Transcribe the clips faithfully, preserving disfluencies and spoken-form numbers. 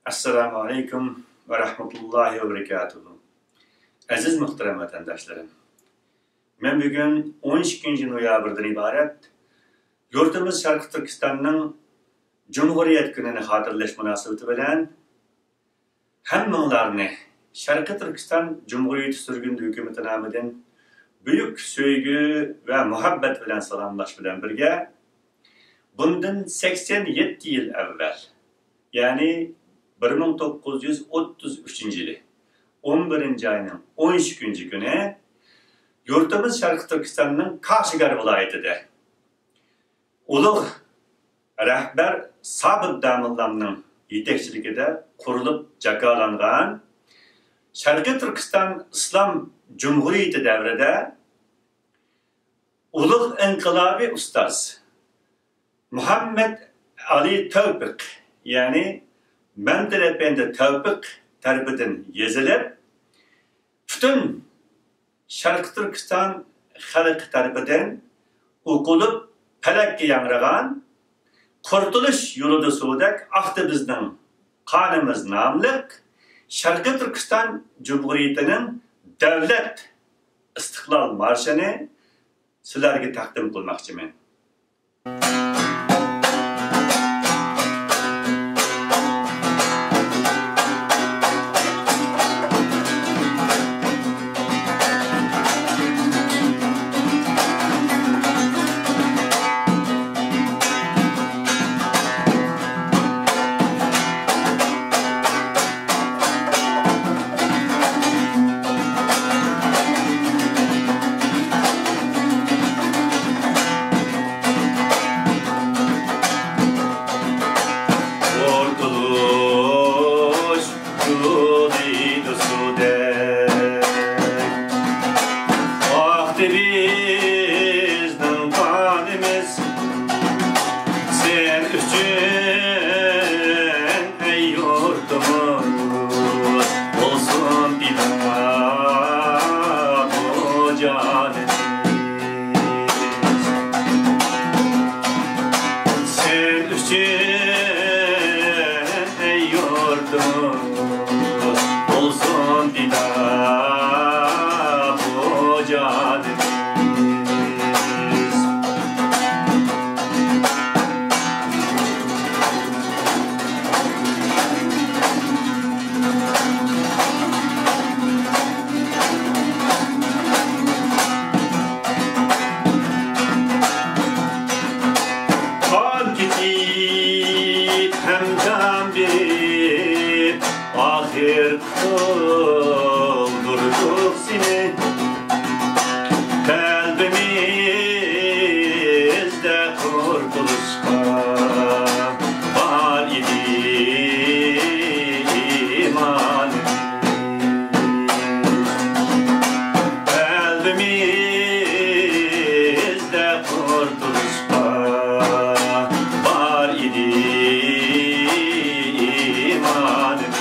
ئەسسالامۇ ئەلەيكۇم ۋە رەھمەتۇللاھى ۋە بەرىكاتۇھۇ. ئەزىز مۇھتەرەم ۋەتەنداشلىرىم، مەن بۈگۈن ئون ئىككىنچى نويابىردىن ئىبارەت يۇرتىمىز شەرقىي تۈركىستاننىڭ جۇمھۇرىيەت كۈنىنى خاتىرىلەش مۇناسىۋىتى بىلەن ھەممىڭلارنى شەرقىي تۈركىستان جۇمھۇرىيىتى سۈرگۈندە ھۆكۈمىتى نامىدىن بۈيۈك سۆيگۈ ۋە مۇھەببەت بىلەن سالاملاش بىلەن بىرگە، بۇندىن سەكسەن يەتتە يىل ئەۋۋەل، يەنى بىر مىڭ توققۇز يۈز ئوتتۇز ئۈچىنچى يىلى ئون بىرىنچى ئاينىڭ ئون ئىككىنچى كۈنى يۇرتىمىز شەرقىي تۈركىستاننىڭ كاشغەر ۋىلايىتىدە ئۇلۇغ رەھبەر سابىت داموللامنىڭ يېتەكچىلىكىدە قۇرۇلۇپ جاكارلانغان شەرقىي تۈركىستان ئىسلام جۇمھۇرىيىتى دەۋرىدە ئۇلۇغ ئىنقىلابىي ئۇستاز مۇھەممەد ئالى تەۋپىق، يەنى مەمتىل ئەپەندى تەۋپىق تەرىپىدىن يېزىلىپ، پۈتۈن شەرقىي تۈركىستان خەلقى تەرىپىدىن ئوقۇلۇپ، پەلەككە ياڭرىغان، قۇرتۇلۇش يولىدا سۇدەك ئاقتى بىزنىڭ قانىمىز ناملىق شەرقىي تۈركىستان جۇمھۇرىيىتىنىڭ دەۋلەت ئىستىقلال مارشىنى سىلەرگە تەقدىم قىلماقچىمەن. قۇرتۇلۇش يولىدا سۇدەك ئاقتى بىزنىڭ قانىمىز. سەن ئۈچۈن، ئەي يۇرتۇمۇز، بولسۇن پىدا بۇ جانىمىز. سەن ئۈچۈن، ئەي يۇرتۇمۇز، بولسۇن پىدا بۇ جانىمىز. قان كېچىپ ھەم جان بېرىپ، ئاخىر قۇتۇلدۇردۇق سېنى. قەلبىمىزدە قۇرتۇلۇشقا بار ئىدى ئىمانىمىز. قەلبىمىزدە قۇرتۇلۇشقا بار ئىدى ئىمانىمىز.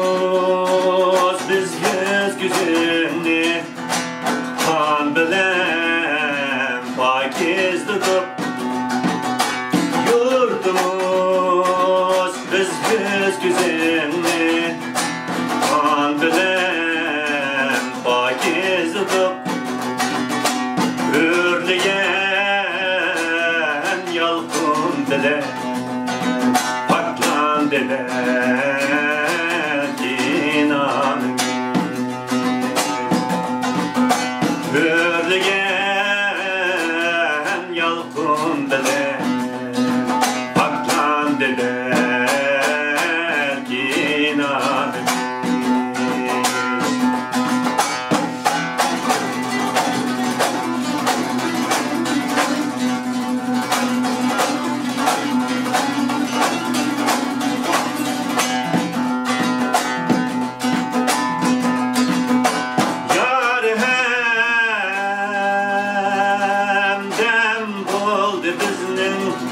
يۇرتۇمۇز، بىز يۈز كۆزۈڭنى قان بىلەن پاكىزلىدۇق. يۇرتۇمۇز، بىز يۈز كۆزۈڭنى قان بىلەن پاكىزلىدۇق. ئۆرلىگەن يالقۇن بىلەن پاكلاندى بەلكى نامىمىز. ئۆرلىگەن يالقۇن بىلەن پاكلاندى بەلكى نامىمىز. يار ھەمدەم بولدى بىزنىڭ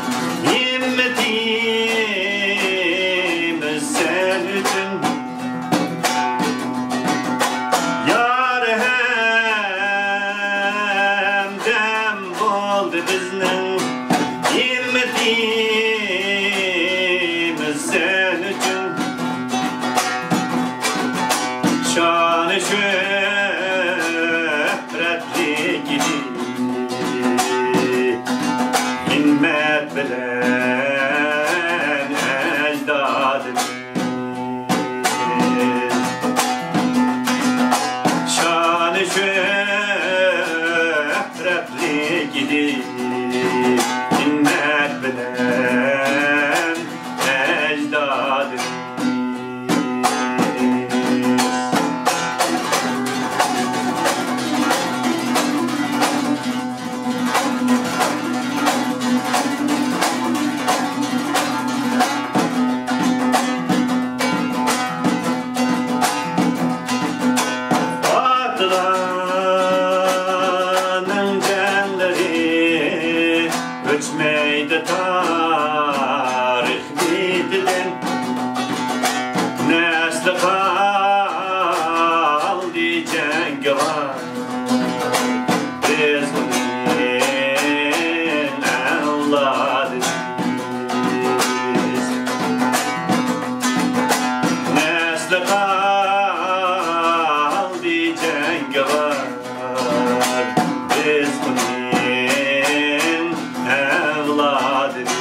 بىزنىڭ ھىممىتىمىز سەن ئۈچۈن، شانى شۆھرەتلىك ئىدى ھىممەت بىلەن ئەجدادىمىز. شانى شۆھرەتلىك ئىدى ھىممەت بىلەن ئەجدادىمىز. ئاتىلارنىڭ جەڭلىرى ئۆچمەيدۇ تارىخ بېتىدىن. نەسلى قالدى جەڭگىۋار، بىز ئۇنىڭ ئەۋلادىمىز. نەسلى قالدى جەڭگىۋار، بىز ئۇنىڭ ئەۋلادىمىز.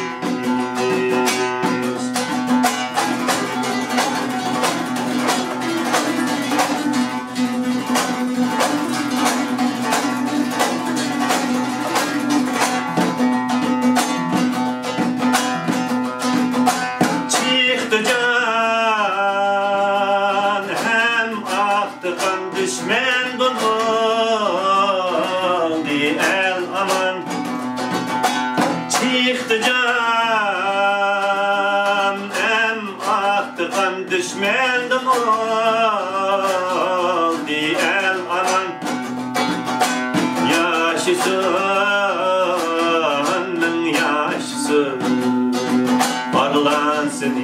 چىقتى جان ھەم ئاقتى قان، دۈشمەندىن بولدى ئەل ئامان. چىقتى جان ھەم ئاقتى قان، دۈشمەندىن بولدى ئەل ئامان. ياشىسۇن، مىڭ ياشىسۇن، پارلانسۇن